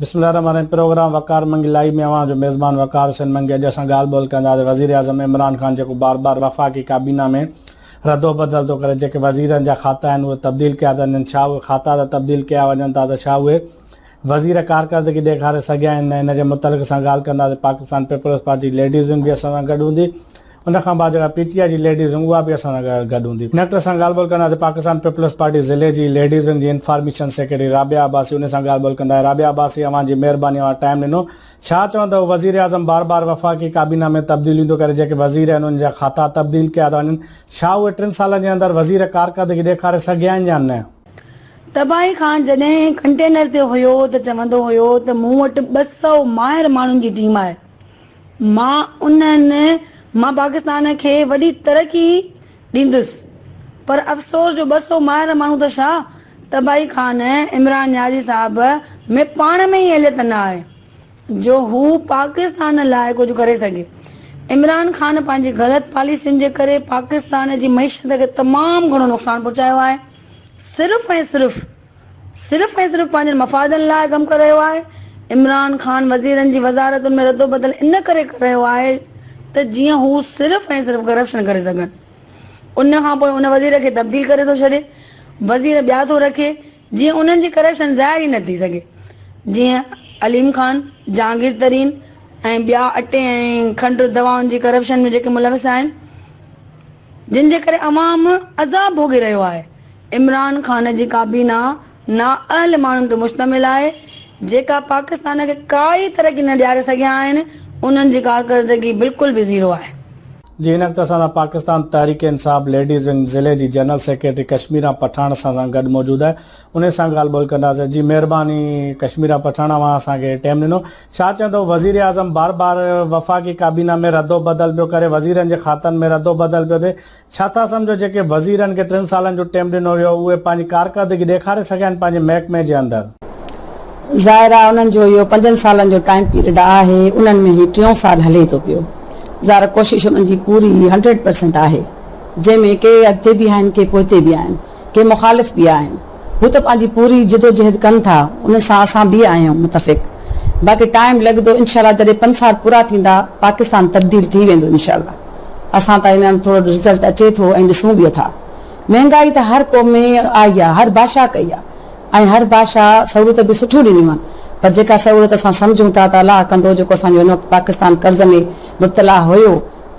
بسم الله الرحمٰن الرحيم پروگرام وقار منگي لائيو ۾ اوهان جو ميزبان وقار حسين منگي اڄ اسان ڳالهه ٻولهه ڪنداسين وزيراعظم عمران خان جيڪو بار بار وفاقي ڪابينا ۾ ردو بدل ٿو ڪري جيڪي وزيرن جا کاتا آهن اهي تبديل ڪيا ٿا وڃن ڇا اهي کاتا ته تبديل ڪيا وڃن ٿا ته ڇا اهي وزير ڪارڪردگي ڏيکاري سگهيا آهن نه ان جي متعلق اسان ڳالهه ڪنداسين Pakistan peoples party ladies wing به اسان سان گڏ هوندي ان کان بعد جيڪا پي ٽي آء جي ليڊيز ونگ اها به اسان سان گڏ هوندي. هن وقت اسان ڳالهه ٻولهه ڪنداسين پاڪستان پيپلز پارٽي ضلعي جي ليڊيز ونگ جي انفارميشن سيڪريٽري رابعه عباسي ان سان ڳالهه ٻولهه ڪنداسين رابعه عباسي اوهان جي مهرباني اوهان ٽائيم ڏنو ڇا چوندؤ وزيراعظم بار بار وفاقي ڪابينا ۾ تبديليون ٿو ڪري جيڪي وزير آهن انهن جا کاتا تبديل ڪيا ٿا وڃن ڇا اهي ٽن سالن جي اندر وزير ڪارڪردگي ڏيکاري سگهيا آهن يا نه؟ تباهي خان جڏهن ڪنٽينر تي هيو ته چوندو هيو ته مون وٽ 200 ماهر ماڻهن جي ٽيم آهي مان انهن مان پاڪستان کي وڏي ترقي ڏيندس پر افسوس جو 200 ماهر ماڻهو ته ڇا تباهي خان عمران نيازي صاحب ۾ پاڻ ۾ ئي اهليت نه آهي جو هو پاڪستان لاء ڪجهه ڪري سگهي. عمران خان پنهنجي غلط پاليسين جي ڪري پاڪستان جي معيشت کي تمام گهڻو نقصان پهچايو آهي. صرف ۽ صرف صرف ۽ صرف پنهنجن مفادن لاء ڪم ڪري رهيو آهي. عمران خان وزيرن جي وزارتن ۾ ردوبدل ان ڪري ڪري رهيو آهي ته جيئن هو صرف ۽ صرف ڪرپشن ڪري سگهن. ان کان پوء ان وزير کي تبديل ڪري ٿو ڇڏي. وزير ٻيا ٿو رکي. جيئن انهن جي ڪرپشن ظاهر ئي نه ٿي سگهي. جيئن عليم خان، جهانگير ترين ۽ ٻيا اٽي ۽ کنڊ دوائن جي ڪرپشن ۾ جيڪي ملوث آهن جن جي ڪري عوام عذاب ڀوڳي رهيو آهي. عمران خان جي ڪابينا نااهل ماڻهن تي مشتمل آهي جيڪا پاڪستان کي ڪائي ترقي نه ڏياري سگهيا آهن انهن جي ڪارڪردگي بلڪل به زيرو آهي. جي هن وقت اسان سان پاڪستان تحريڪ انصاف ليڊيز ونگ ضلعي جي جنرل سيڪريٽري ڪشميرا پٺاڻ اسان سان گڏ موجود آهي انهي سان ڳالهه ٻولهه ڪنداسين جي مهرباني ڪشميرا پٺاڻ اوهان اسان کي ٽيم ڏنو ڇا چوندو وزير اعظم بار بار وفاقي ڪابينا ۾ ردو بدل پيو ڪري وزيرن جي کاتن ۾ ردو بدل پيو ٿئي ڇا ٿا سمجهو جيڪي وزيرن کي ٽن سالن جو ٽيم ڏنو ويو اهي پنهنجي ڪارڪردگي ڏيکاري سگهيا آهن پنهنجي محڪمي جي اندر. ظاهر آهي انهن جو اهو پنجن سالن جو ٽائيم پيريڊ آهي انهن ۾ هي ٽيون سال هلي ٿو پيو ظاهر آهي ڪوشش انهن جي پوري هنڊريڊ پرسنٽ آهي جنهن ۾ ڪي اڳتي به آهن ڪي پوئتي به آهن ڪي مخالف به آهن هو ته پنهنجي پوري جدوجهد ڪن ٿا ان سان اسان به آهيون متفق باقي ٽائيم لڳندو انشاء الله جڏهن پنج سال پورا ٿيندا پاڪستان تبديل ٿي ويندو انشاء الله اسان ته هنن ٿورو رزلٽ اچي ٿو ۽ ڏسون به ٿا مهنگائي ته هر قوم ۾ آئي آهي هر بادشاهه ڪئي آهي ۽ هر بادشاهه سهولت به سٺيون ڏنيون آهن پر جيڪا سهولت اسان سمجهون ٿا ته الله ڪندو جيڪو اسان جو هن وقت پاڪستان قرض ۾ مبتلا هيو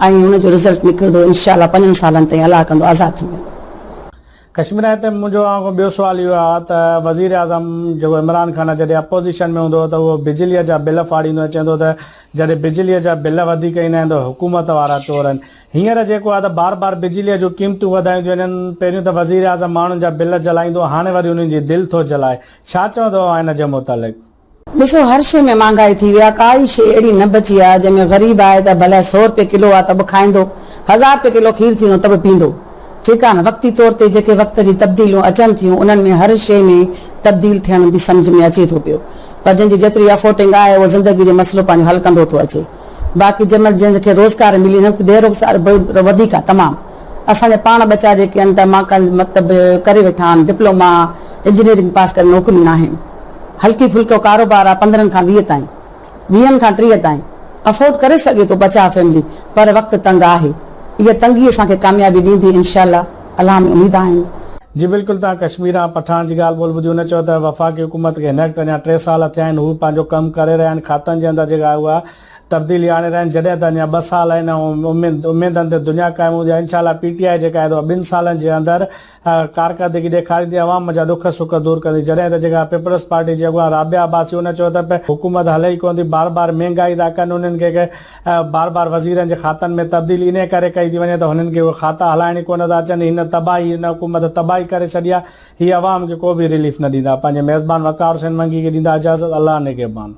۽ ان جو رزلٽ نڪرندو انشاء الله پنجن سالن تائين الله ڪندو آزاد ٿي ويندو. ڪشمير هتي منهنجو اوهان کان ٻيو سوال اهو آهي ته وزيراعظم جيڪو عمران خان آهي جڏهن اپوزيشن ۾ هوندو هو ته اهو بجليء جا بل ڦاڙيندو ۽ چوندو هو ته جڏهن بجليء جا بل وڌيڪ ايندا آهن ته حڪومت وارا چور آهن هينئر جيڪو آهي ته بار بار بجليء جون قيمتون وڌايون ٿيون وڃن پهريون ته وزيراعظم ماڻهن جا بل جلائيندو هو هاڻي وري انهن جي دل ٿو جلائي ڇا چوندو اوهان ان جي متعلق؟ ڏسو هر شيء ۾ مھانگائي ٿي وئي آ ڪا ئي شيء اهڙي نه بچي آ جنهن ۾ غريب آهي ته ڀلي سو روپيه ڪلو آ ته به کائيندو ھزار روپيه ڪلو کير ٿيندو ته به پيندو ٺيڪ آ نه وقتي طور تي جيڪي وقت جي تبديليون اچن ٿيون انهن ۾ هر شيء ۾ تبديل ٿيڻ به سمجھ ۾ اچي ٿو پيو پر جنهن جي جيتري افورٽنگ آهي اهو زندگي جو مسئلو پنهنجو حل ڪندو ٿو اچي باقي جنهن مهل جنهن کي روزگار ملي هن وقت بي روزگار به وڌيڪ آ تمام اسان جا پاڻ ٻچا جيڪي آهن ته مان مطلب ڪري ويٺا آهن ڊپلوما انجنيئرنگ پاس ڪري نوڪريون ناهن. هلڪي ڦلڪو ڪاروبار آ پندرهن کان 20 تائين ويهن کان 30 تائين افورڊ ڪري سگهي ٿو ٻچا فيملي پر وقت تنگ آهي اها تنگي اسان کي ڪاميابي ڏيندي انشاء الله الله ۾ اميد آهن. جي بلڪل توهان ڪشميران پٺاڻ جي ڳالهه ٻولهه ٻڌي هن چيو ته وفاقي حڪومت کي هن وقت اڃا ٽي سال ٿيا آهن هو پنهنجو ڪم ڪري رهيا آهن کاتن جي اندر جيڪا آهي اها تبديلي آڻي رهيا آهن جڏهن ته اڃا ٻه سال آهن ۽ اميدن تي دنيا قائم هوندي آهي انشاء الله پي ٽي آء جيڪا آهي اها ٻن سالن جي اندر ڪارڪردگي ڏيکاريندي عوام جا ڏک سک دور ڪندي جڏهن ته جيڪا پيپلز پارٽي جي اڳواڻ رابعه عباسي ان چيو ته حڪومت هلي ئي ڪونه ٿي بار بار مهنگائي ٿا ڪن انهن کي بار بار وزيرن جي کاتن ۾ تبديلي انهي ڪري ڪئي ٿي وڃي ته هنن کي اهي کاتا هلائڻ ئي ڪونه ٿا اچن هن تباهي هن حڪومت تباهي ڪري ڇڏي آهي هي عوام کي ڪو به رليف نه ڏيندا پنهنجي ميزبان وقار حسين منگي کي ڏيندا اجازت الله نگهبان.